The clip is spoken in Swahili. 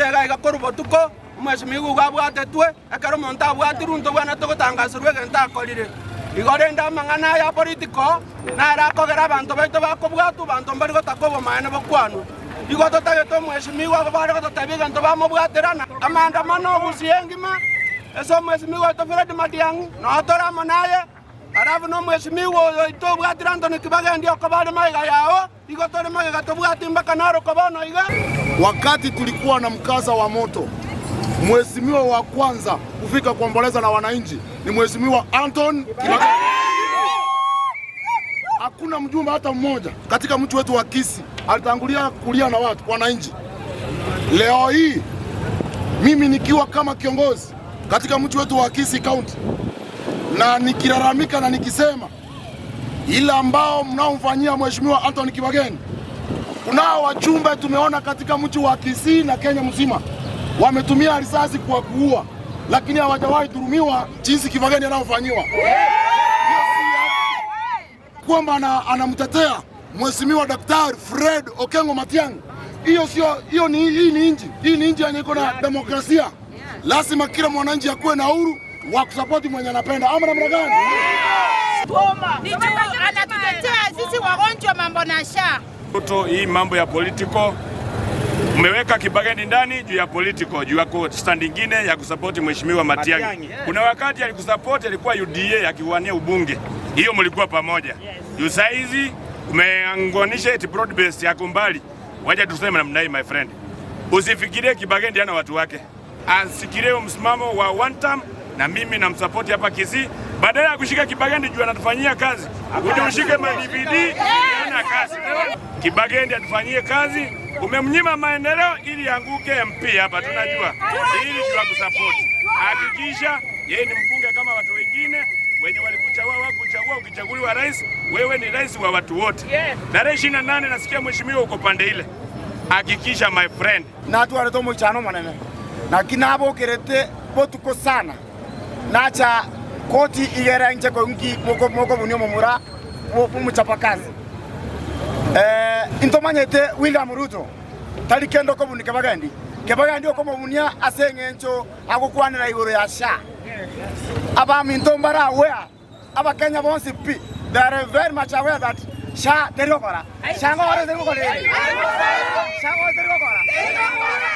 iga iga korwa botuko, omweshimiwa igo abwatetwe, ekero omonto abwatirwe ntobwenerete gotangaserwa egento akorire. Igo rende amang'ana aya a political naro akogera abanto baito bakobwatwa, abanto mbari gotaka obomaene bokwanwe. Igo totagete omweshimiwa igo bare gototebia egento bamobwatera na amaandamano ogusia engima ase omweshimiwa oito Fred Matiang'i, noo tore amo naye, alafu na omweshimiwa oyo oito obwatire Anthony Kibagendi okoba are magega yao. Igo tore magega tobwati mpaka narokwa bono iga. Wakati tulikuwa na mkasa wa moto, mheshimiwa wa kwanza kufika kuomboleza na wananchi ni mheshimiwa Anton Kibagendi. Hakuna mjumbe hata mmoja katika mji wetu wa Kisii alitangulia kulia na watu wananchi. Leo hii mimi nikiwa kama kiongozi katika mji wetu wa Kisii County na nikilalamika na nikisema ile ambao mnaomfanyia mheshimiwa Anthony Kibagendi, kunao wajumbe tumeona katika mji wa Kisii na Kenya mzima wametumia risasi kwa kuua, lakini hawajawahi dhurumiwa jinsi Kibagendi anaofanyiwa. Kwamba anamtetea mheshimiwa Daktari Fred Okengo Matiang'i, hiyo sio hiyo, ni hii ni nchi hii ni nchi yenye iko na demokrasia. Lazima kila mwananchi akuwe na uhuru wa kusapoti mwenye anapenda, ama namna gani? Ni juu anatutetea sisi wagonjwa mambo na SHA. Ruto, hii mambo ya political umeweka Kibagendi ndani juu ya political, juu ya stand ingine ya kusapoti mheshimiwa Matiang'i. Kuna wakati alikusapoti alikuwa UDA akiwania ubunge, hiyo mlikuwa pamoja. Juu saizi umeanganisha eti broad based yako mbali. Wacha tuseme namna hii, my friend, usifikirie Kibagendi ana watu wake, asikirie msimamo wa one term, na mimi namsapoti hapa Kisii badala ya kushika Kibagendi juu anatufanyia kazi, uje ushike ma DVD ana kazi. Kibagendi atufanyie kazi, umemnyima maendeleo ili anguke MP hapa, tunajua ili tunakusapoti. Hakikisha yeye ni mbunge kama watu wengine wenye walikuchagua wakuchagua. Ukichaguliwa rais, wewe ni rais wa watu wote. Tarehe 28 nasikia mheshimiwa uko pande ile, hakikisha, my friend. Natwarete omoichano omonene naki nabokirete botuko sana nacha koti igera inche nki mokobunia omomura omochapakazi intomanyete William Ruto tari kendo kobunia Kibagendi. Kibagendi okomobunia ase eng'encho agokwanera igoro ya SHA. Abaminto mbara aware, Abakenya bonsi pi, they are very much aware that SHA teri gokora. SHA ngokora teri gokora, SHA ngokora teri gokora.